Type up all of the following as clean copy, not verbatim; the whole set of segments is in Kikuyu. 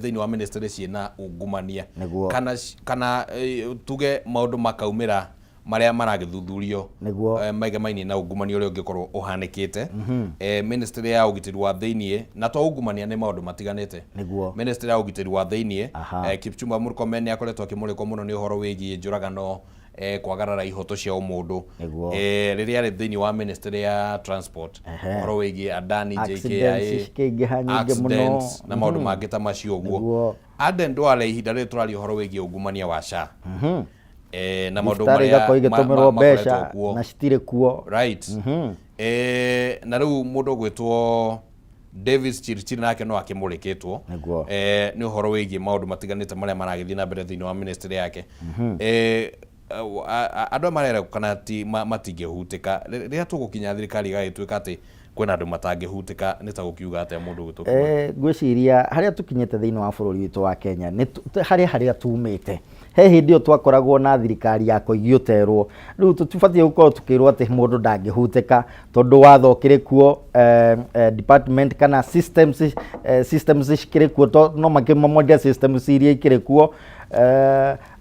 Thĩinĩ wa ministry ciĩna ungumania. Nĩguo. Kana kana tuge maũndũ makaumĩra marĩa maragĩthuthurio. Nĩguo. Maegemainie na ungumania ũrĩa ũngĩkorwo ũhanĩkĩte. Ministry ya ũgitĩri wa thĩiniĩ na to ungumania, nĩ maũndũ matiganĩte. Ministry ya ũgitĩri wa thĩiniĩ, Kipchumba Murkomen nĩ akoretwo akĩmũrĩkwo mũno nĩ ũhoro wĩgiĩ njũragano, kwagarara ihoto cia ũmũndũ. Rĩrĩa arĩ thĩinĩ wa ministry ya transport, ũhoro wĩgiĩ Adani, JKIA, accidents cikĩingĩha nyingĩ mũno. Accidents na maũndũ mangĩ ta macio ũguo. Aden Duale, ihinda rĩrĩ tũraria ũhoro wĩgiĩ ungumania wa SHA na maũndũ thibitarĩ marĩa igakorwo igĩtũmĩrwo makoretwo mbeca kuo na citirĩ kuo. Right. Na rĩu mũndũ ũgwĩtwo Davis Chirchir nake no akĩmũrĩkĩtwo nĩ ũhoro wĩgiĩ maũndũ matiganĩte marĩa maragĩthiĩ na mbere thĩinĩ wa ministry yake. Andũ aya marerekana ti matingĩhutĩka. Rĩrĩa tũgũkinya thirikari ĩgagĩtuĩka atĩ kwĩna andũ matangĩhutĩka, nĩ ta gũkiuga atĩa mũndũ ũgwĩtwo Kimani? Ngwĩciria harĩa tũkinyĩte thĩinĩ wa bũrũri witũ wa Kenya nĩ harĩ harĩa tumĩte. He hĩndĩ ĩyo twakoragwo na thirikari ya koigi ũterwo. Rĩu tũtibatiĩ gũkorwo tũkĩrwo atĩ mũndũ ndangĩhutĩka tondũ watho ũkĩrĩ kuo, department kana systems, systems cikĩrĩ kuo, no makĩmomode systems iria ikĩrĩ kuo.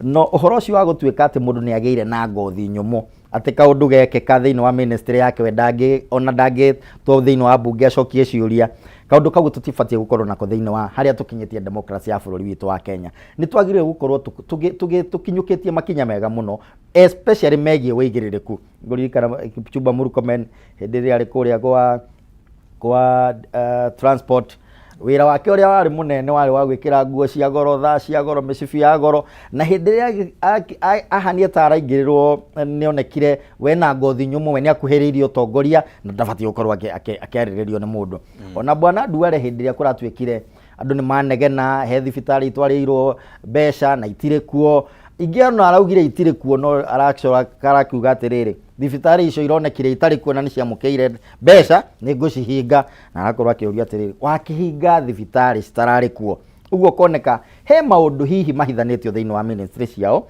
No ũhoro ũcio wa gũtuĩka atĩ mũndũ nĩ agĩire na ngothi nyũmũ, atĩ kaũndũ gekĩka thĩinĩ wa ministry yake we ndangĩ ona ndangĩtwo thĩinĩ wa mbunge acokie ciũria, kaũndũ kau tũtibatiĩ gũkorwo nako thĩinĩ wa harĩa tũkinyĩtie democracy ya bũrũri witũ wa Kenya. Nĩ twagĩrĩire gũkorwo tũkinyũkĩtie makinya mega mũno, especially megiĩ wĩigĩrĩrĩku. Ngũririkana Kipchumba Murkomen hĩndĩ ĩrĩa arĩ kũrĩa kwa transport, wĩra wake ũrĩa warĩ mũnene warĩ wa gwĩkĩra nguo cia goro, thaa cia goro, mĩcibi ya goro, na hĩndĩ ĩrĩa ahanie ta araingĩrĩrwo, nĩonekire we na ngothi nyũmũ, we nĩakuhĩrĩirie ũtongoria na ndabatiĩ gũkorwo akĩarĩrĩrio nĩ mũndũ. Ona bwana Duale, hĩndĩ ĩrĩa kũratuĩkire andũ nĩ manegena he thibitarĩ itwarĩirwo mbeca na itirĩ kuo, ingĩ ona araugire itirĩ kuo, no aracora arakiuga atĩrĩrĩ, thibitarĩ icio ironekire itarĩ kuo na nĩ ciamũkĩire mbeca, nĩ ngũcihinga. Na arakorwo akĩũria atĩrĩrĩ, wakĩhinga thibitarĩ citararĩ kuo? Ũguo koneka he maũndũ hihi mahithanĩtio thĩinĩ wa ministry ciao,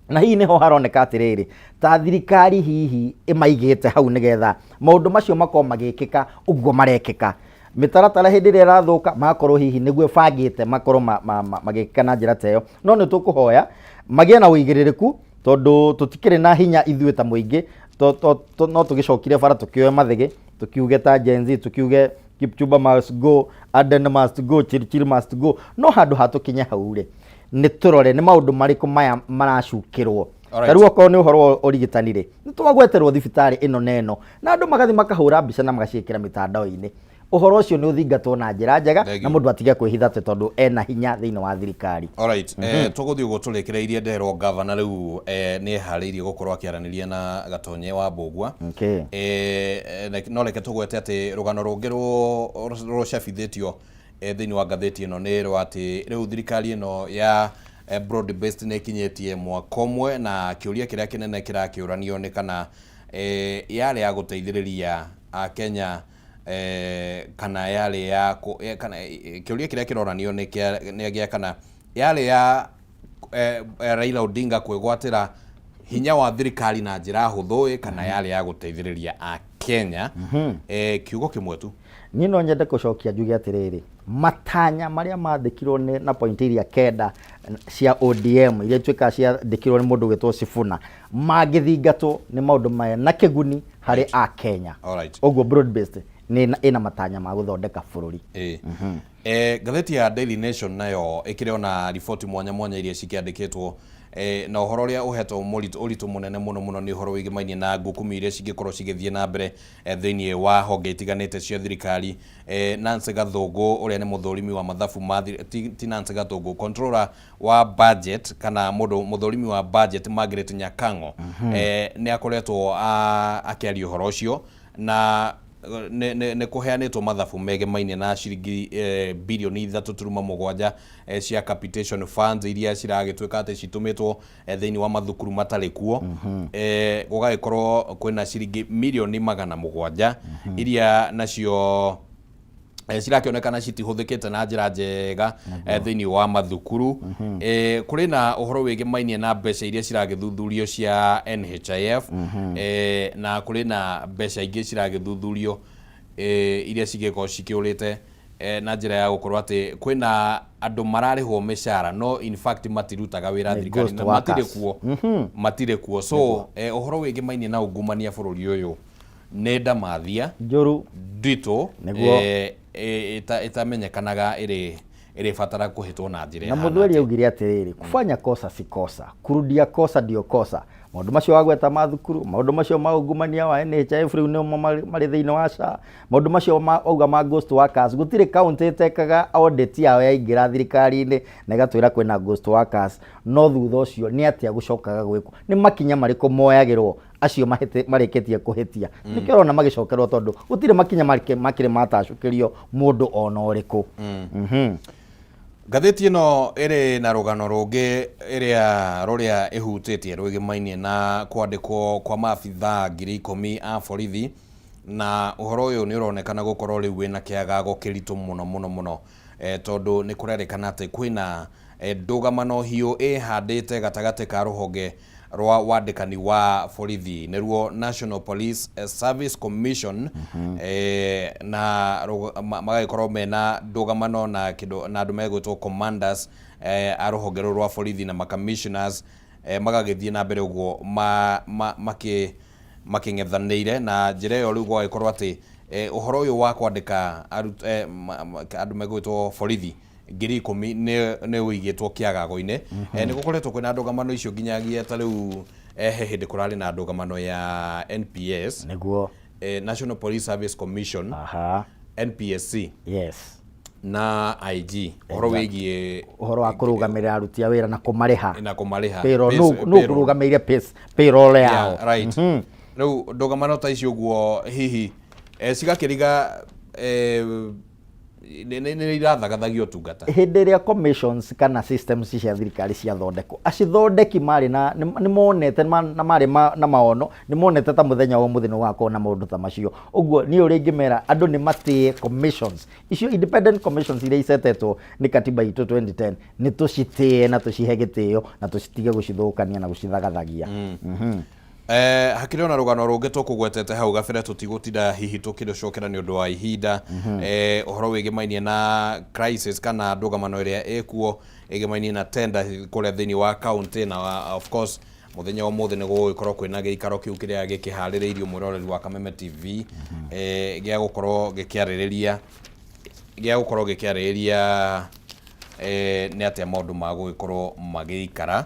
na hihi nĩho haroneka atĩrĩrĩ, ta thirikari hihi ĩmaigĩte hau nĩgetha maũndũ macio makorwo magĩkĩka ũguo marekĩka. Mĩtaratara hĩndĩ ĩrĩa ĩrathũka, magakorwo hihi nĩguo ĩbangĩte makorwo magĩkĩka na njĩra ta ĩyo. No nĩ tũkũhoya magĩe na ũigĩrĩrĩku, tondũ tũtikĩrĩ na hinya ithuĩ ta mũingĩ. No tũgĩcokire bara, tũkĩoe mathĩgĩ, tũkiuge ta Gen Z, tũkiuge Kipchumba must go, Aden must go, Chirchir must go. No handũ ha tũkinye hau rĩ, nĩ tũrore nĩ maũndũ marĩkũ maya maracukĩrwo. Ta rĩu okorwo nĩ ũhoro wa ũrigitani rĩ, nĩ twagweterwo thibitarĩ ĩno na ĩno, na andũ magathiĩ makahũra mbica na magaciĩkĩra mĩtandao-inĩ. Ũhoro ũcio nĩ ũthingatwo na njĩra njega Thank na you. mũndũ atige kwĩhitha atĩ tondũ ena hinya thĩinĩ wa thirikari. Alright, tũgũthiĩ ũguo tũrĩkĩrĩirie. Nderwo gavana rĩu nĩ eharĩirie gũkorwo akĩaranĩria na Gatonye wa Mbũgua. No reke tũgwete atĩ rũgano rũngĩ rũcabithĩtio thĩinĩ wa ngathĩti ĩno nĩ rwa atĩ rĩu thirikari ĩno ya broad based nĩ ĩkinyĩtie mwaka ũmwe, na kĩũria kĩrĩa kĩnene kĩrakĩũranio nĩ kana yarĩ ya gũteithĩrĩria Akenya kana yarĩ ya kana kĩũria kĩrĩa kĩroranio nĩ nĩ gĩa kana yarĩ ya Raila Odinga kwĩgwatĩra hinya wa thirikari na njĩra hũthũ, kana yarĩ ya gũteithĩrĩria Akenya. Kiugo kĩmwe tu. Niĩ no nyende gũcokia njuge atĩrĩrĩ, matanya marĩa mandĩkirwo nĩ na point iria 9 cia ODM iria ituĩkaga ciandĩkirwo nĩ mũndũ ũgwĩtwo Sifuna mangĩthingatwo, nĩ maũndũ maya na kĩguni harĩ Akenya. Ũguo broad based nĩ ĩna matanya ma gũthondeka bũrũri. Ĩĩ. Ngathĩti ya Daily Nation nayo ĩkĩrĩ ona riboti mwanya mwanya iria cikĩandĩkĩtwo, na ũhoro ũrĩa ũhetwo ũritũ mũnene mũno mũno nĩ ũhoro wĩgĩmainie na ngũkumi iria cingĩkorwo cigĩthiĩ na mbere thĩinĩ wa honge itiganĩte cia thirikari. Nancy Gathũngũ ũrĩa nĩ mũthũrimi wa mathabu ma ti Nancy Gathũngũ, controller wa budget kana mũndũ mũthũrimi wa budget Margaret Nyakang'o, nĩ akoretwo akĩaria ũhoro ũcio, na nĩ kũheanĩtwo mathabu megemainie na ciringi birioni 3.7 cia capitation funds iria ciragĩtuĩka atĩ citũmĩtwo thĩinĩ wa mathukuru matarĩ kuo. Gũgagĩkorwo kwĩna ciringi mirioni 700 iria nacio cirakĩonekana citihũthĩkĩte na njĩra njega thĩinĩ wa mathukuru. Kũrĩ na ũhoro wĩgĩmainie na mbeca iria ciragĩthuthurio cia NHIF, na kũrĩ na mbeca ingĩ ciragĩthuthurio iria cingĩkorwo cikĩũrĩte. Na njĩra ya gũkorwo atĩ kwĩna andũ mararĩhwo mĩcara no in fact matirutaga wĩra Nĩ thirikari ghost na matirĩ workers. kuo, matirĩ kuo. So ũhoro wĩgĩmainie na ungumania bũrũri ũyũ nĩ ndamathia njũru nditũ. Nĩguo. Ĩtamenyekanaga ĩrĩ ĩrĩbatara kũhĩtwo na njĩra Na ĩhana Mũthweri atĩa. Augire atĩrĩrĩ, kufanya kosa si kosa, kurudia kosa ndio kosa. Maũndũ macio wagweta ma thukuru, maũndũ macio ma ungumania wa NHIF rĩu nĩmo marĩ thĩinĩ wa SHA, maũndũ macio ma auga ma ghost workers, gũtirĩ kaũntĩ ĩtekaga audit yao yaingĩra thirikari-inĩ na ĩgatwĩra kwĩna ghost workers, no thutha ũcio nĩ atĩa gũcokaga gwĩkwo? Nĩ makinya marĩkũ moyagĩrwo acio marĩkĩtie kũhĩtia? Nĩkĩo ũrona magĩcokerwo, tondũ gũtirĩ makinya makĩrĩ matacũkĩrio mũndũ ona ũrĩkũ. Ngathĩti ĩno ĩrĩ na rũgano rũngĩ ĩrĩa rũrĩa ĩhutĩtie rwĩgĩmainie na kwandĩkwo kwa maabithaa 10,000 a borithi, na ũhoro ũyũ nĩ ũronekana gũkorwo rĩu wĩna kĩagago kĩritũ mũno mũno mũno, tondũ nĩ kũrerĩkana atĩ kwĩna ndũgamano hiũ ĩhandĩte gatagatĩ ka rũhonge rwa wandĩkani wa borithi, nĩruo National Police Service Commission, na magagĩkorwo mena ndũgamano na kĩndũ na andũ megwĩtwo commanders a rũhonge rũrũ rwa borithi na macommissioners, magagĩthiĩ na mbere ũguo makĩng'ethanĩire na njĩra ĩyo. Rĩu gwagĩkorwo atĩ ũhoro ũyũ wa kwandĩka andũ megwĩtwo borithi 10,000 nĩ ũigĩtwo kĩagago-inĩ. Nĩ gũkoretwo kwĩna ndũgamano icio nginyagia ta rĩu, he hĩndĩ kũrarĩ na ndũgamano ya NPS, National Police Service Commission, NPSC, na IG, ũhoro wĩgiĩ ũhoro wa kũrũgamĩrĩra aruti a wĩra na kũmarĩha. Na kũmarĩha. Payroll, nũ payroll. Kũrũgamĩrĩire payroll yao. Yeah, right. Rĩu ndũgamano ta icio ũguo hihi cigakĩriga nĩ irathagathagia ũtungata. Hĩndĩ ĩrĩa commissions kana systems cia thirikari ciathondekwo, acithondeki marĩ na nĩ monete na marĩ na maono, nĩ monete ta mũthenya wa ũmũthĩ nĩ gũgakorwo na maũndũ ta macio. Ũguo niĩ ũrĩa ingĩmera andũ nĩ matĩe commissions icio, independent commissions iria icetetwo nĩ katiba itũ 2010, nĩ tũcitĩe na tũcihe gĩtĩo na tũcitige gũcithũkania na gũcithagathagia. Hakĩrĩ ona rũgano rũngĩ tũkũgwetete hau gabere, tũtigũtinda hihi tũkĩrũcokera nĩ ũndũ wa ihinda, ũhoro wĩgĩmainie na crisis kana ndũgamano ĩrĩa ĩkuo ĩgĩmainie na tender kũrĩa thĩinĩ wa county. Na of course mũthenya wa ũmũthĩ nĩ gũgũgĩkorwo kwĩna gĩikaro kĩu kĩrĩa gĩkĩharĩrĩirio, mwĩroreri wa Kameme TV, gĩa gũkorwo gĩkĩarĩrĩria nĩ atĩa maũndũ ma gũgĩkorwo magĩikara.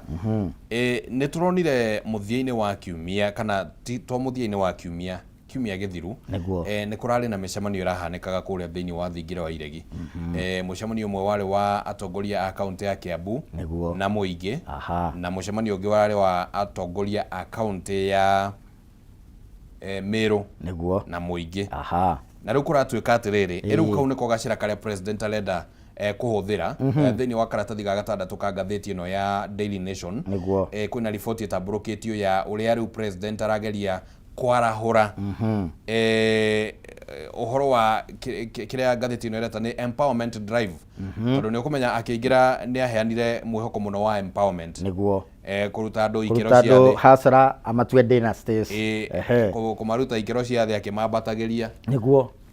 Nĩ tũronire mũthia-inĩ wa kiumia, kana ti to mũthia-inĩ wa kiumia, kiumia gĩthiru, nĩ kũrarĩ na mĩcemanio ĩrahanĩkaga kũrĩa thĩinĩ wa thingira wa Iregi. Mũcemanio ũmwe warĩ wa atongoria a kaũntĩ ya Kiambu na mũingĩ, na mũcemanio ũngĩ warĩ wa atongoria a kaũntĩ ya Meru na mũingĩ. Na rĩu kũratuĩka atĩrĩrĩ, rĩu kau nĩko gacĩra karĩa president arenda kũhũthĩra. Thĩinĩ wa karatathi ga gatandatũ ka ngathĩti ĩno ya Daily Nation, kwĩna riboti ĩtambũrũkĩtio ya ũrĩa rĩu president arageria kwarahũra ũhoro wa kĩrĩa ngathĩti ĩno ĩreta nĩ empowerment drive, tondũ nĩ ũkũmenya akĩingĩra nĩ aheanire mwĩhoko mũno wa empowerment, kũruta andũ ikĩro kũruta cia andũ thĩ, hustler amatue dynasties. Kũmaruta ikĩro cia thĩ akĩmambatagĩria.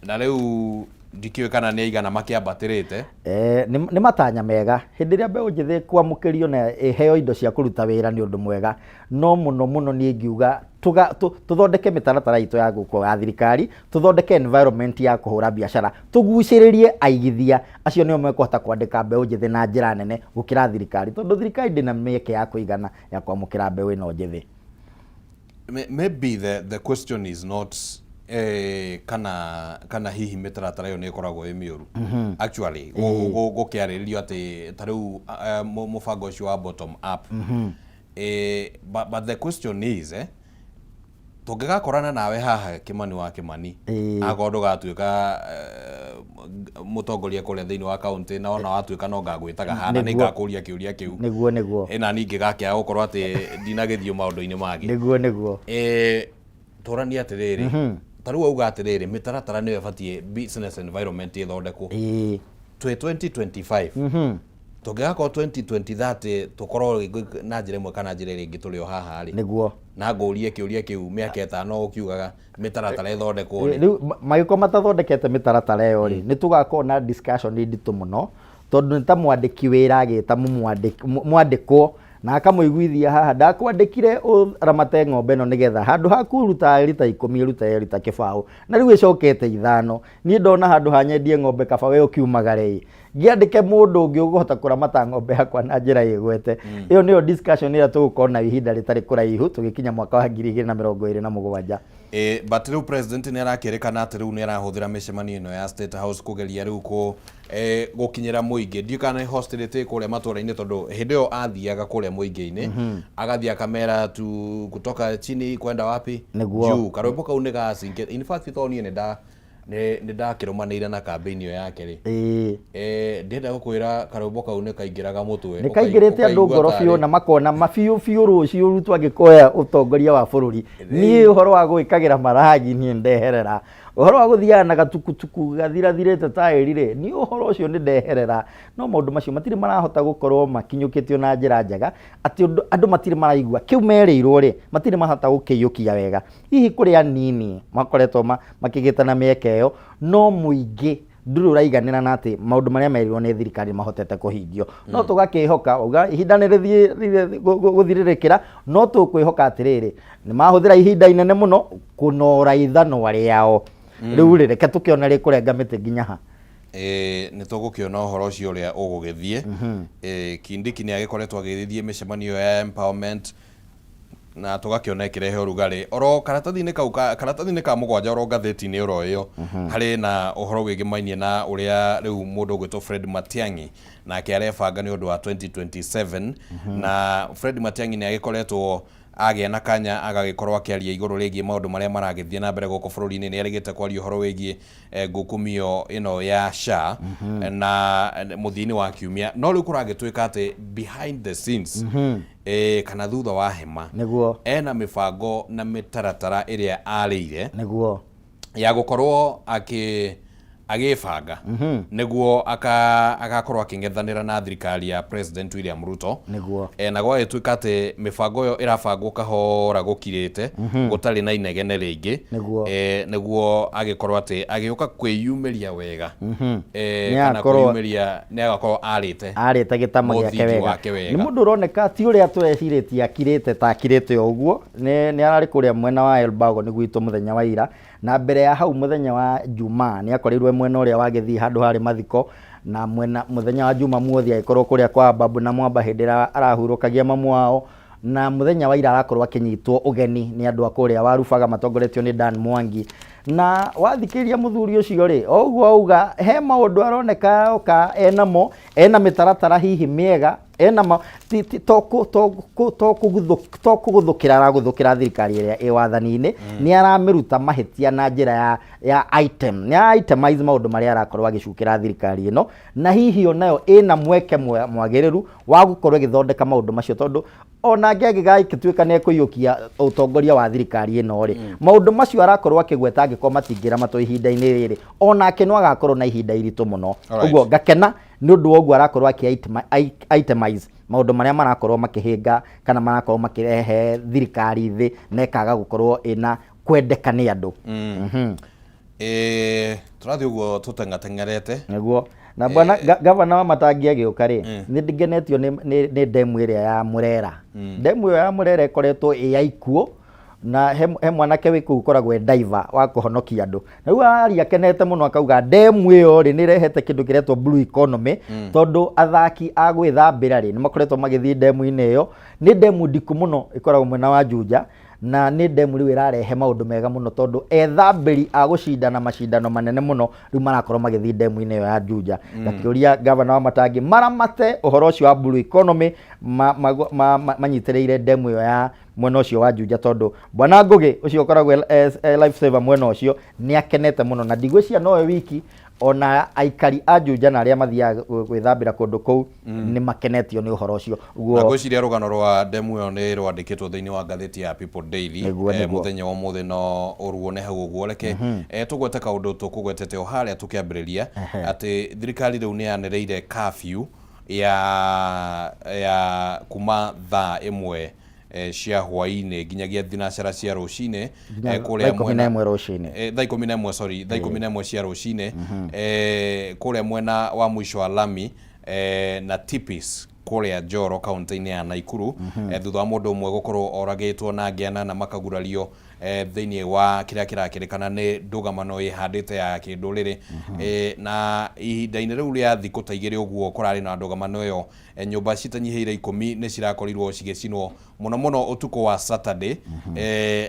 Na rĩu ndikĩũĩ kana nĩ aigana makĩambatĩrĩte. Nĩ matanya mega. Hĩndĩ ĩrĩa mbeũ njĩthĩ kwamũkĩrio na ĩheo indo cia kũruta wĩra nĩ ũndũ mwega, no mũno mũno niĩ ingiuga tũthondeke mĩtaratara itũ ya gũkũ ya thirikari, tũthondeke environment ya kũhũra biacara, tũgucĩrĩrie aigithia acio, nĩo mekũhota kwandĩka mbeũ njĩthĩ na njĩra nene gũkĩra thirikari, tondũ thirikari ndĩna mĩeke ya kũigana ya kwamũkĩra mbeũ ĩno njĩthĩ. Maybe the question is not kana hihi mĩtaratara ĩyo nĩ ĩkoragwo ĩ mĩũru. Actually gũkĩarĩrĩrio atĩ ta rĩu mũbango ũcio wa bottom up, but the question is, tũngĩgakorana nawe haha Kimani wa Kimani, akorwo ndũgatuĩka mũtongoria kũrĩa thĩinĩ wa kaũntĩ, na ona watuĩka no ngagwĩtaga haha na nĩngakũria kĩũria kĩu. nĩguo nĩguo Ĩna niĩ ngĩgakĩaga gũkorwo atĩ ndinagĩthiĩ maũndũ-inĩ mangĩ. nĩguo nĩguo Tũranie atĩrĩrĩ, ta rĩu auga atĩrĩrĩ, mĩtaratara nĩyo ĩbatiĩ, business environment ĩthondekwo. Twĩ 2025. Tũngĩgakorwo 2020 tũkorwo rĩngĩ na njĩra ĩmwe kana njĩra ĩrĩa ĩngĩ tũrĩ o haha rĩ, Nĩguo. Na ngũrie kĩũria kĩu mĩaka 5 ũkiugaga mĩtaratara ĩthondekwo rĩ. Rĩu magĩkorwo matathondekete mĩtaratara ĩyo rĩ, nĩ tũgakorwo na discussion nditũ mũno, tondũ nĩ ta mwandĩki wĩra agĩta mwandĩkwo na akamũiguithia, haha ndakwandĩkire ũramate ng'ombe ĩno nĩgetha handũ ha kũruta rita 10 ĩrute rita 0 na rĩu ĩcokete 5. Niĩ ndona handũ ha nyendie ng'ombe, kaba we ũkiumagare ĩ ngĩandĩke mũndũ ũngĩ ũkũhota kũramata ng'ombe yakwa na njĩra ĩgwete. Ĩyo nĩyo discussion ĩrĩa tũgũkorwo nayo ihinda rĩtarĩ kũraihu tũgĩkinya mwaka wa 2027. But rĩu president nĩ arakĩrĩkana atĩ rĩu nĩ arahũthĩra mĩcemanio ĩno ya State House kũgeria rĩu gũkinyĩra mũingĩ. Ndiũĩ kana nĩ hostility kũrĩa matũra-inĩ, tondũ hĩndĩ ĩyo athiaga kũrĩa mũingĩ-inĩ, agathiĩ akamera tu kutoka chini kwenda wapi? Juu. Karwĩmbo kau nĩ gacinke. In fact, to niĩ nĩ ndakĩrũmanĩire na campaign ĩyo yake rĩ, ndĩrenda gũkwĩra karwĩmbo kau nĩ kaingĩraga mũtwe. Nĩ kaingĩrĩte andũ Ũkaigua ngoro tarĩ- biũ, na makona mabiũ biũ rũciũ Ruto angĩkoya ũtongoria wa bũrũri, niĩ ũhoro wa gwĩkagĩra maragi niĩ ndeherera, ũhoro wa gũthiaga na gatukutuku gathirathirĩte taĩri rĩ, niĩ ũhoro ũcio nĩ ndeherera. No maũndũ macio matirĩ marahota gũkorwo makinyũkĩtio na njĩra njega, atĩ andũ matirĩ maraigua kĩu merĩirwo rĩ, matirĩ mahota gũkĩiyũkia wega. Hihi kũrĩ anini makoretwo makĩgĩte na mĩeke ĩyo, no mũingĩ ndũrĩ ũraiganĩra na atĩ maũndũ marĩa merirwo nĩ thirikari mahotete kũhingio. No tũgakĩhoka uga ihinda nĩ rĩthiĩ gũthirĩrĩkĩra, no tũkwĩhoka atĩrĩrĩ, nĩ mahũthĩra ihinda inene mũno kũnora ithanwa rĩao. Rĩu rĩ, reke tũkĩone rĩkũrenga mĩtĩ nginya ha. Nĩ tũgũkĩona ũhoro ũcio ũrĩa ũgũgĩthiĩ. Kindiki nĩ agĩkoretwo agĩgĩthiĩ mĩcemanio ya empowerment na tũgakĩona ĩkĩrehe ũrugarĩ oro karatathi-inĩ kau karatathi-inĩ ka mũgwanja oro ngathĩti-inĩ oro ĩyo. Harĩ na ũhoro wĩgĩmainie na ũrĩa rĩu mũndũ ũgwĩtwo Fred Matiang'i nake arebanga nĩ ũndũ wa 2027. Na Fred Matiang'i nĩ agĩkoretwo agĩa na kanya agagĩkorwo akĩaria igũrũ rĩgiĩ maũndũ marĩa maragĩthiĩ na mbere gũkũ bũrũri-inĩ. Nĩ arĩgĩte kwaria ũhoro wĩgiĩ ngukumio ĩno ya SHA na mũthia-inĩ wa kiumia, no rĩu kũragĩtuĩka atĩ behind the scenes, kana thutha wa hema, ena mĩbango na mĩtaratara ĩrĩa arĩire ya gũkorwo agĩbanga nĩguo agakorwo akĩng'ethanĩra na thirikari ya President William Ruto. Na gwagĩtuĩka atĩ mĩbango ĩyo ĩrabangwo kahora gũkirĩte, gũtarĩ na inegene rĩingĩ, nĩguo agĩkorwo atĩ agĩũka kwĩyumĩria wega, Nĩ kana agakorwo- kwĩyumĩria nĩ agakorwo arĩte arĩte gĩtama gĩake mũthingi wega. wake wega. Nĩ mũndũ ũroneka ti ũrĩa tũrecirĩtie akirĩte ta akirĩte o ũguo. Nĩ ararĩ kũrĩa mwena wa Elbago nĩ gwitũ mũthenya wa ira, na mbere ya hau mũthenya wa Jumaa nĩ akorirwo mwena ũrĩa wa Gĩthii handũ harĩ mathiko, na mwena mũthenya wa Jumamothi agĩkorwo kũrĩa kwa Babu na Mwamba hĩndĩ ĩrĩa arahurũkagia mamu wao, na mũthenya wa ira arakorwo akĩnyitwo ũgeni nĩ andũ a kũrĩa Warubaga matongoretio nĩ Dan Mwangi. Na wathikĩrĩria mũthuri ũcio rĩ, o ũguo auga he maũndũ aroneka oka enamo, ena mĩtaratara hihi mĩega, ena ma, ti, ti, to kũ, to kũ, to kũguthũ, to kũgũthũkĩra aragũthũkĩra thirikari ĩrĩa ĩ wathani-inĩ, nĩ aramĩruta mahĩtia na njĩra ya item, nĩ ara itemize maũndũ marĩa arakorwo agĩcukĩra thirikari ĩno, na hihi onayo ĩna mweke mwagĩrĩru wa gũkorwo ĩgĩthondeka maũndũ macio, tondũ ona angĩ angĩgagĩtuĩka nĩ ekũiyũkia ũtongoria wa thirikari ĩno rĩ, maũndũ macio arakorwo akĩgweta angĩkorwo matingĩramatwo ihinda-inĩ rĩrĩ, onake no agakorwo na ihinda iritũ mũno. Ũguo ngakena nĩ ũndũ wa ũguo arakorwo akĩ itemize maũndũ marĩa marakorwo makĩhĩnga kana marakorwo makĩrehe thirikari thĩ na ĩkaga gũkorwo ĩna kwendeka nĩ andũ. Tũrathiĩ ũguo tũteng'ateng'erete. Nĩguo. Na bwana gavana wa Matangi agĩũka rĩ, nĩ ndingenetio nĩ ndemu ĩrĩa ya Murera. Ndemu ĩyo ya Murera ĩkoretwo ĩ ya ikuũ, na he mwanake wĩ kũu ũkoragwo e diver wa kũhonokia andũ. Na rĩu aria akenete mũno akauga ndemu ĩyo rĩ, nĩ ĩrehete kĩndũ kĩretwo blue economy, tondũ athaki a gwĩthambĩra rĩ, nĩ makoretwo magĩthiĩ ndemu-inĩ ĩyo. Nĩ ndemu ndiku mũno ĩkoragwo mwena wa Juja, na nĩ ndemu rĩu ĩrarehe maũndũ mega mũno, tondũ ethambĩri a gũcindana macindano manene mũno rĩu marakorwo magĩthiĩ ndemu-inĩ ĩyo ya Juja. Ngakĩũria gavana wa Matangi maramate ũhoro ũcio wa blue economy, manyitĩrĩire ndemu ĩyo ya mwena ũcio wa Juja, tondũ bwana Ngũgĩ ũcio ũkoragwo e life saver mwena ũcio nĩ akenete mũno, na ndigwĩciria nowe wiki, ona aikari a Juja na arĩa mathiaga gwĩthambĩra kũndũ kũu nĩ makenetio nĩ ũhoro ũcio. Ũguo Na ngwĩciria rũgano rwa ndemu ĩyo nĩ rwandĩkĩtwo thĩinĩ wa ngathĩti ya People Daily. Mũthenya wa ũmũthĩ no ũruone hau ũguo. Reke tũgwete kaũndũ tũkũgwetete o harĩa tũkĩambĩrĩria, atĩ thirikari rĩu nĩ yanĩrĩire curfew ya kuma thaa 1 cia hwaĩ-inĩ nginyagia thinacara cia rũcinĩ. Nginya kũrĩa thaa ikũmi na mwena ĩmwe rũcinĩ. Thaa 11, sorry, thaa 11 cia rũcinĩ, kũrĩa mwena wa mũico wa lami na Tipis kũrĩa Njoro, kaunti-inĩ ya Naikuru, thutha wa mũndũ ũmwe gũkorwo oragĩtwo na angĩ 8 makagurario thĩinĩ wa kĩrĩa kĩrakĩrĩkana nĩ ndũgamano ĩhandĩte ya kĩndũrĩrĩ. Na ihinda-inĩ rĩu rĩa thikũ ta 2 ũguo kũrarĩ na ndũgamano ĩyo, nyũmba citanyihĩire 10 nĩ cirakorirwo cigĩcinwo, mũno mũno ũtukũ wa Saturday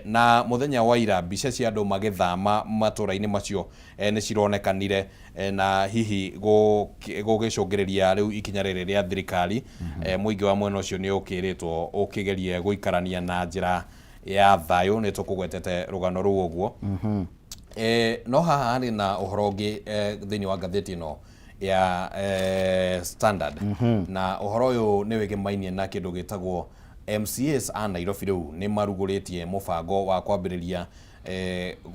na mũthenya wa ira. Mbica cia andũ magĩthama matũra-inĩ macio nĩ cironekanire, na hihi gũgĩcũngĩrĩria rĩu ikinya rĩrĩ rĩa thirikari. Mũingĩ wa mwena ũcio nĩ ũkĩrĩtwo ũkĩgerie gũikarania na njĩra ya thayũ. Nĩ tũkũgwetete rũgano rũu ũguo. No haha harĩ na ũhoro ũngĩ thĩinĩ wa ngathĩti ĩno ya Standard, na ũhoro ũyũ nĩ wĩgĩmainie na kĩndũ gĩtagwo MCAs a Nairobi rĩu nĩ marugũrĩtie mũbango wa kwambĩrĩria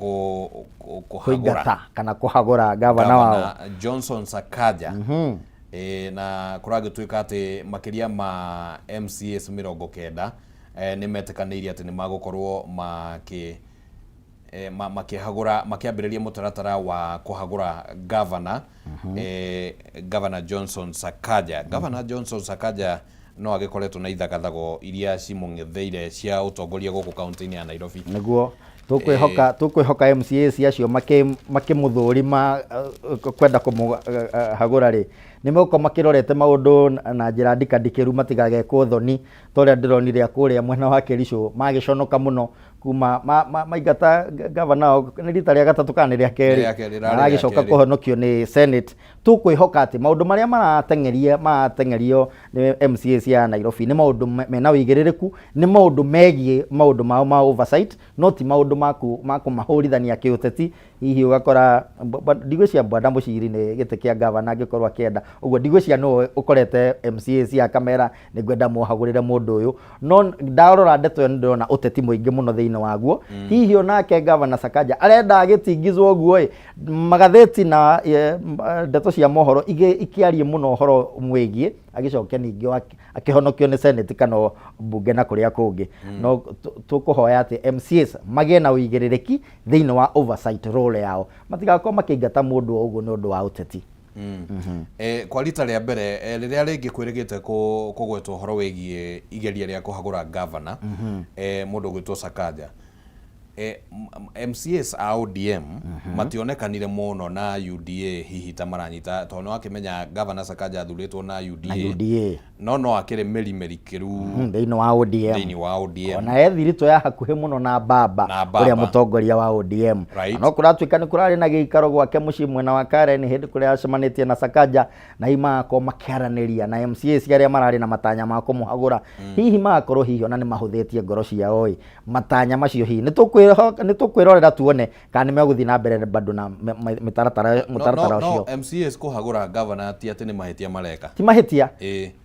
kũhagũra kũingata kana kũhagũra gavana wao. Gavana Johnson Sakaja. Na kũragĩtuĩka atĩ makĩria ma MCAs 90 nĩ metĩkanĩirie atĩ nĩ magũkorwo makĩ makĩhagũra, makĩambĩrĩria mũtaratara wa kũhagũra gavana, Gavana Johnson Sakaja. Gavana Johnson Sakaja no agĩkoretwo na ithagathago iria cimũng'etheire cia ũtongoria gũkũ kaunti-inĩ ya Nairobi. Nĩguo tũkwĩhoka MCAs acio makĩmũthũrima kwenda kũmũhagũra rĩ, nĩ megũkorwo makĩrorete maũndũ na njĩra ndikandikĩru, matigagekwo thoni ta ũrĩa ndĩronire kũrĩa mwena wa Kericho magĩconoka mũno kuma maingata gavana wao nĩ rita rĩa gatatũ kana nĩ rĩa kerĩ. Rĩa kerĩ, rarĩ rĩa maragĩcoka kerĩ. Kũhonokio nĩ Senate. Tũkwĩhoka atĩ maũndũ marĩa marateng'erio nĩ MCAs ya Nairobi nĩ maũndũ mena ũigĩrĩrĩku, nĩ maũndũ megiĩ maũndũ mao ma oversight, no ti maũndũ ma kũmahũrithania kĩũteti. Hihi ũgakora ndigwĩciria Bwana Mũciri nĩ gĩtĩ kĩa gavana angĩkorwo akĩenda ũguo, ndigwĩciria nĩwe ũkorete MCAs akamera nĩ ngwenda mũhagũrĩre mũndũ ũyũ. No ndarora ndeto ĩyo nĩ ndĩrona ũteti mũingĩ mũno thĩinĩ waguo. Hihi onake Gavana Sakaja arenda agĩtingizwo ũguo ĩ, magathĩti na ndeto cia mohoro ikĩarie mũno ũhoro mwĩgiĩ, agĩcoke ningĩ akĩhonokio nĩ Senate kana mbunge na kũrĩa kũngĩ. No tũkũhoya atĩ MCAs magĩe na ũigĩrĩrĩki thĩinĩ wa oversight role yao, matigakorwo makĩingata mũndũ o ũguo nĩ ũndũ wa ũteti. Kwa rita rĩa mbere, rĩrĩa rĩngĩ kwĩrĩgĩte kũgwetwo ũhoro wĩgiĩ igeria rĩa kũhagũra gavana, mũndũ ũgwĩtwo Sakaja, MCAs a ODM mationekanire mũno na UDA hihi ta maranyita, tondũ nĩ wakĩmenya Gavana Sakaja athurĩtwo na UDA, na UDA. No akĩrĩ mĩri mĩrikĩru thĩinĩ wa ODM. Thĩinĩ wa ODM. Ona ethiritũ ya hakuhĩ mũno na baba Na baba. ũrĩa mũtongoria wa ODM. No kũratuĩka nĩ kũrarĩ na gĩikaro gwake mũciĩ mwena wa Karen hĩndĩ kũrĩa acemanĩtie na Sakaja, na hihi magakorwo makĩaranĩria na MCAs arĩa mararĩ na matanya ma kũmũhagũra. Hihi magakorwo hihi ona nĩ mahũthĩtie ngoro ciao ĩ matanya macio, hihi nĩ tũkwĩrorera tuone kana nĩ megũthiĩ na mbere bado na mĩtaratara mũtaratara no, ũcio. No MCAs kũhagũra gavana ti atĩ nĩ mahĩtia mareka. Ti mahĩtia.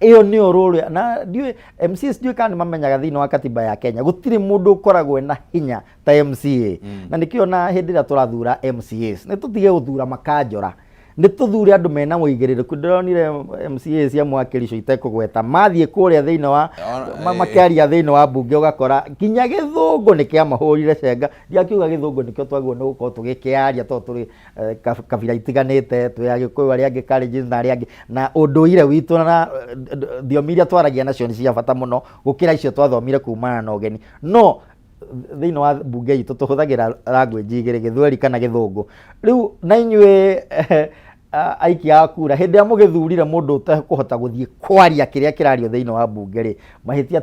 Ĩyo nĩyo rũrĩa na ndiũĩ MCAs, ndiũĩ kana nĩ mamenyaga thĩinĩ wa katiba ya Kenya gũtirĩ mũndũ ũkoragwo ena hinya ta MCA. Na nĩkĩo na hĩndĩ ĩrĩa tũrathura MCAs nĩ tũtige gũthura makanjora, nĩ tũthure andũ mena ũigĩrĩrĩku. Ndĩronire MCAs amwe a Kericho itekũgweta mathiĩ kũrĩa thĩinĩ wa makĩaria thĩinĩ wa mbunge, ũgakora nginya gĩthũngũ nĩ kĩamahũrire cenga. Ndiakiuga gĩthũngũ nĩkĩo twagĩrĩirwo nĩ gũkorwo tũgĩkĩaria, tondũ tũrĩ kabira itiganĩte, twĩ Agĩkũyũ, arĩa angĩ Kalenjin na arĩa angĩ, na ũndũire witũ na thiomi iria twaragia nacio nĩ cia bata mũno gũkĩra icio twathomire kumana na ũgeni. No thĩinĩ wa mbunge itũ tũhũthagĩra language igĩrĩ, gĩthweri kana gĩthũngũ. Rĩu na inyuĩ aikia a kura, hĩndĩ ĩrĩa mũgĩthurire mũndũ ũtekũhota gũthiĩ kwaria kĩrĩa kĩrario thĩinĩ wa mbunge rĩ, mahĩtia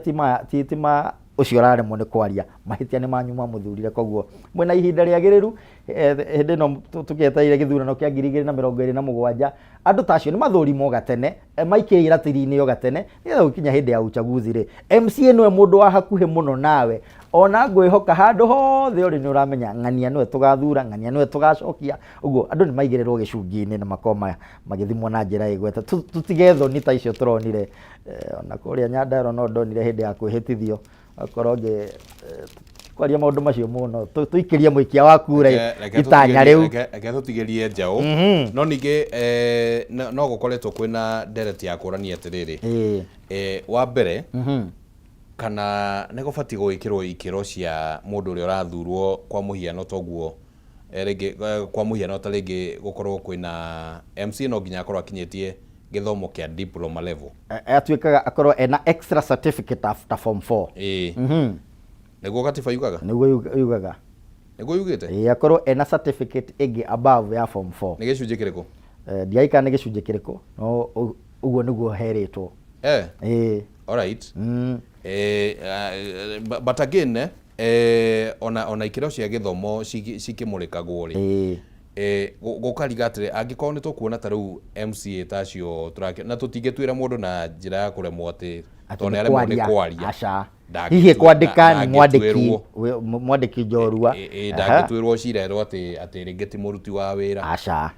ti ma ũcio ũraremwo nĩ kwaria, mahĩtia nĩ manyu mamũthurire. Koguo mwĩna ihinda rĩagĩrĩru hĩndĩ ĩno tũkĩetereire gĩthurano kĩa 2027, andũ ta acio nĩ mathũrimwo gatene, maikie iratiri-inĩ o gatene, nĩgetha gũkinya hĩndĩ ya uchaguzi rĩ, MCA nĩwe mũndũ wa hakuhĩ mũno nawe. Ona ngwĩhoka handũ hothe ũrĩ nĩ ũramenya ng'ania nĩwe tũgathura, ng'ania nĩwe tũgacokia. Ũguo andũ nĩ maigĩrĩrwo gĩcungi-inĩ na makorwo magĩthimwo na njĩra ĩgwete. Tũtige thoni ta icio tũronire ona kũrĩa Nyandarua no ndonire hĩndĩ ya kwĩhĩtithio akorwo ngĩ Kwaria maũndũ macio mũno, tũikĩrie mũikia wa kura Reke itanya rĩu. Reke tũtigĩrie njaũ. No ningĩ no gũkoretwo kwĩna ndereti ya kũrania atĩrĩrĩ, wa mbere, kana nĩ gũbatiĩ gwĩkĩrwo ikĩro cia mũndũ ũrĩa ũrathurwo, kwa mũhiano toguo rĩngĩ, kwa mũhiano ta rĩngĩ gũkorwo kwĩna MCA no nginya akorwo akinyĩtie gĩthomo kĩa diploma level. Atuĩkaga akorwo ena extra certificate after form 4. Ĩĩ, nĩguo gatiba yugaga. Nĩguo yugaga. Nĩguo yugĩte. Ĩĩ, akorwo ena certificate ĩngĩ above ya form 4. Nĩ gĩcunjĩ kĩrĩkũ? Ndiaika nĩ gĩcunjĩ kĩrĩkũ, no ũguo nĩguo herĩtwo. Ĩĩ. Alright. But again, ona ikĩro cia gĩthomo cikĩmũrĩkagwo rĩ, gũkariga atĩrĩ, angĩkorwo nĩ tũkuona ta rĩu MCA ta acio na tũtingĩtuĩra mũndũ na njĩra ya kũremwo atĩ atĩ tondũ nĩ nĩ aremwo nĩ kwaria. Kwaria. Aca, hihi kwandĩka nĩ mwandĩki Ndangĩtuĩrwo. Mwandĩki njorua. Ndangĩtuĩrwo cira erwo atĩ rĩngĩ ti mũruti wa wĩra. Aca.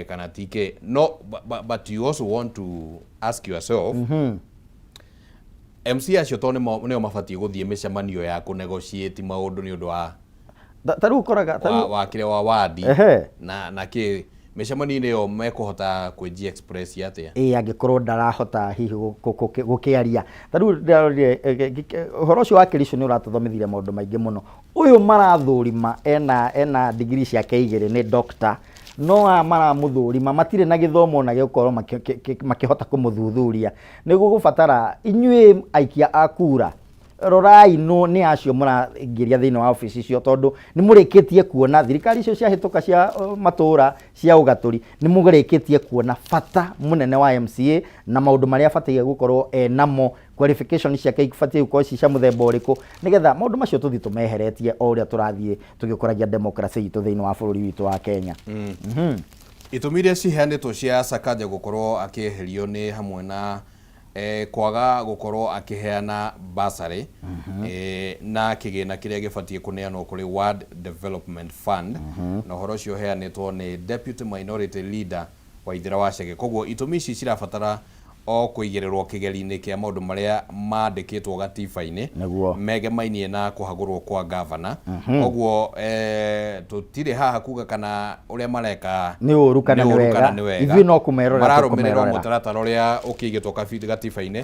Kana ti kĩ no, but you also want to ask yourself, MC acio to nĩo mabatiĩ gũthiĩ mĩcemanio ya kũnegotiate maũndũ nĩ ũndũ wa Ta rĩu ũkoraga ta wa kĩrĩa wa wadi na kĩ mĩcemanio-inĩ ĩyo mekũhota kwĩji express atĩa? Ĩĩ, angĩkorwo ndarahota hihi gũkĩaria. Ta rĩu ndĩrarorire ũhoro ũcio wa Kericho nĩ ũratũthomithirie maũndũ maingĩ mũno. Ũyũ marathũrima ena degree ciake igĩrĩ, nĩ doctor, no aya maramũthũrima matirĩ na gĩthomo ona gĩgũkorwo makĩhota kũmũthuthuria. Nĩ gũgũbatara inyuĩ aikia a kura, rorai no nĩ acio mũraingĩria thĩinĩ wa obici icio, tondũ nĩ mũrĩkĩtie kuona thirikari icio ciahĩtũka cia matũra cia ũgatũri, nĩ mũrĩkĩtie kuona bata mũnene wa MCA na maũndũ marĩa abataire gũkorwo enamo, qualification ciake ibatiĩ gũkorwo ci cia mũthemba ũrĩkũ, nĩgetha maũndũ macio tũthiĩ tũmeheretie o ũrĩa tũrathiĩ tũgĩkũragia democracy itũ thĩinĩ wa bũrũri witũ wa Kenya. Itũmi iria ciheanĩtwo cia Sakaja gũkorwo akĩeherio nĩ hamwe na kwaga gũkorwo akĩheana bursary na kĩgĩna kĩrĩa gĩbatiĩ kũneanwo kũrĩ Ward Development Fund, na ũhoro ũcio ũheanĩtwo nĩ Deputy Minority Leader Waithera wa Chege. Koguo itũmi ici cirabatara o kũigĩrĩrwo kĩgeri-inĩ kĩa maũndũ marĩa mandĩkĩtwo gatiba-inĩ megemainie na kũhagũrwo kwa gavana. Koguo tũtirĩ haha kuga kana ũrĩa mareka nĩ ũru kana nĩ nĩ ũru wega. Kana nĩ wega. Ithuĩ no kũmerorera mararũmĩrĩra tũkũmerorera. Mũtaratara ũrĩa ũkĩigĩtwo gatiba-inĩ.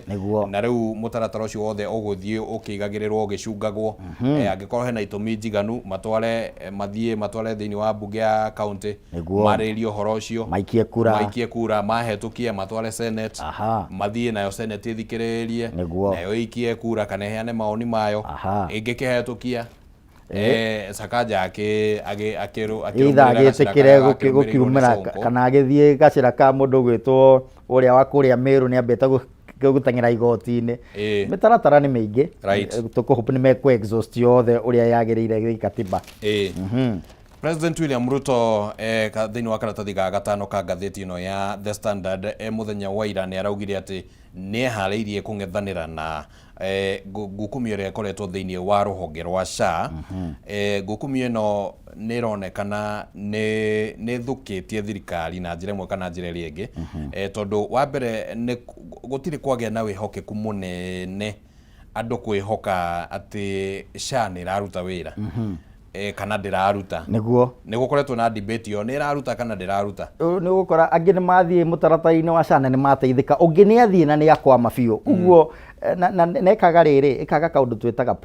Na rĩu mũtaratara ũcio wothe ũgũthiĩ ũkĩigagĩrĩrwo, ũgĩcungagwo. Angĩkorwo hena itũmi njiganu, matware, mathiĩ matware thĩinĩ wa mbunge ya county, marĩrĩrie ũhoro ũcio, maikie kura. Maikie kura, mahĩtũkie, matware senate, mathiĩ nayo senate ĩthikĩrĩrie, nayo ĩikie kura kana ĩheane mawoni mayo. Ĩngĩkĩhetũkia, Sakaja either akĩrũmĩrĩra gacĩra agĩtĩkĩre karĩa gakĩrũmĩrĩirwo nĩ gũkirumĩra Sonko. Kana agĩthiĩ gacĩra ka mũndũ ũgwĩtwo ũrĩa wa kũrĩa Meru nĩ ambĩte gũteng'era igoti-inĩ. Mĩtaratara nĩ mĩingĩ. Tũkũhope nĩ mekũ exhaust yothe ũrĩa yagĩrĩire gĩkatiba. President William Ruto, thĩinĩ wa karatathi ga gatano ka ngathĩti ĩno ya The Standard, mũthenya wa ira nĩ araugire atĩ nĩ eharĩirie kũng'ethanĩra na ngukumio ĩrĩa ĩkoretwo thĩinĩ wa rũhonge rwa SHA. Ngukumio ĩno nĩ ĩronekana nĩ ĩthũkĩtie thirikari na njĩra ĩmwe kana njĩra ĩrĩa ĩngĩ, tondũ wa mbere nĩ gũtirĩ kwagĩa na wĩhokeku mũnene andũ kwĩhoka atĩ SHA nĩ ĩraruta wĩra kana ndĩraruta. Nĩ gũkoretwo na debate ĩyo, nĩ ĩraruta kana ndĩraruta. Nĩ ũgũkora angĩ nĩ mathiĩ mũtaratara-inĩ wa SHA na nĩ mateithĩka, ũngĩ nĩ athiĩ na nĩ akwama biũ. Ũguo na ĩkaga rĩrĩ, ĩkaga kaũndũ twĩtaga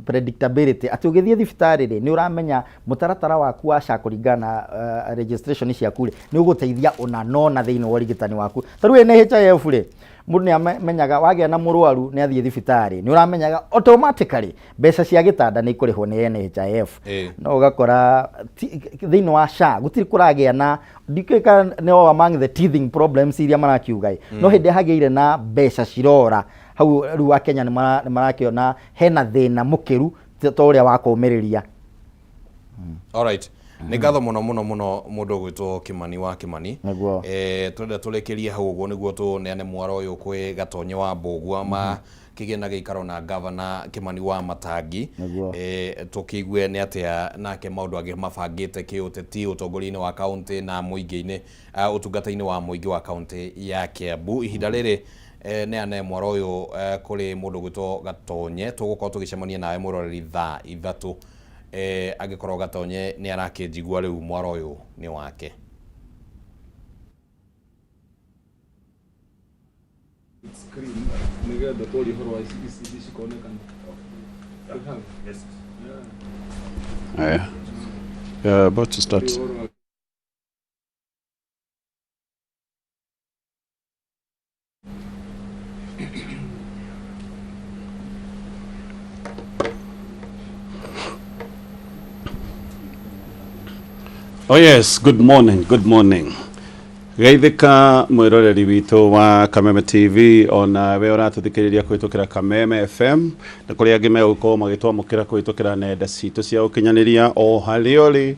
predictability, atĩ ũgĩthiĩ thibitarĩ rĩ, nĩ ũramenya mũtaratara waku wa SHA kũringana na registration ciaku rĩ, nĩ ũgũteithia ũna nona thĩinĩ wa ũrigitani waku. Ta rĩu NHIF rĩ, mũndũ nĩ amenyaga wagĩa na mũrwaru nĩ athiĩ thibitarĩ, nĩ ũramenyaga automatically mbeca cia gĩtanda nĩ ikũrĩhwo nĩ NHIF. No ũgakora thĩinĩ wa SHA gũtirĩ kũragĩa na, ndikĩũĩ kana nĩ o among the teething problems iria marakiuga ĩ, no hĩndĩ hagĩire na mbeca cirora hau, rĩu Akenya nĩ marakĩona hena thĩna mũkĩru ta ũrĩa wa kũũmĩrĩria. Alright. Nĩ ngatho mũno mũno mũno mũndũ ũgwĩtwo Kimani wa Kimani. Twenda tũrĩkĩrie hau ũguo nĩguo tũneane mwaro ũyũ kwĩ Gatonye wa Mbũgua ma kĩgĩe na gĩikaro na gavana Kimani wa Matangi. Tũkĩigue nĩ atĩa nake maũndũ angĩ mabangĩte kĩũteti ũtongoria-inĩ wa kaũntĩ na mũingĩ-inĩ, ũtungata-inĩ wa mũingĩ wa kaũntĩ ya Kiambu. Ihinda rĩrĩ Neane mwaro ũyũ kũrĩ mũndũ gwĩtwo Gatonye. Tũgũkorwo tũgĩcemania nawe mwĩroreri thaa 3. Angĩkorwo Gatonye nĩ arakĩnjigua rĩu, mwaro ũyũ nĩ wake. Screen nigetha twaria ũhoro wa ICD cikonekana. Yes. Yeah. Yeah, about to start. Ũhoro wa Oh yes, good morning, good morning. Geithĩka mwĩroreri witũ wa Kameme TV, ona we ũratũthikĩrĩria kũhĩtũkĩra Kameme FM, na kũrĩa angĩ megũkorwo magĩtwamũkĩra kũhĩtũkĩra nenda citũ cia ũkinyanĩria o harĩa ũrĩ.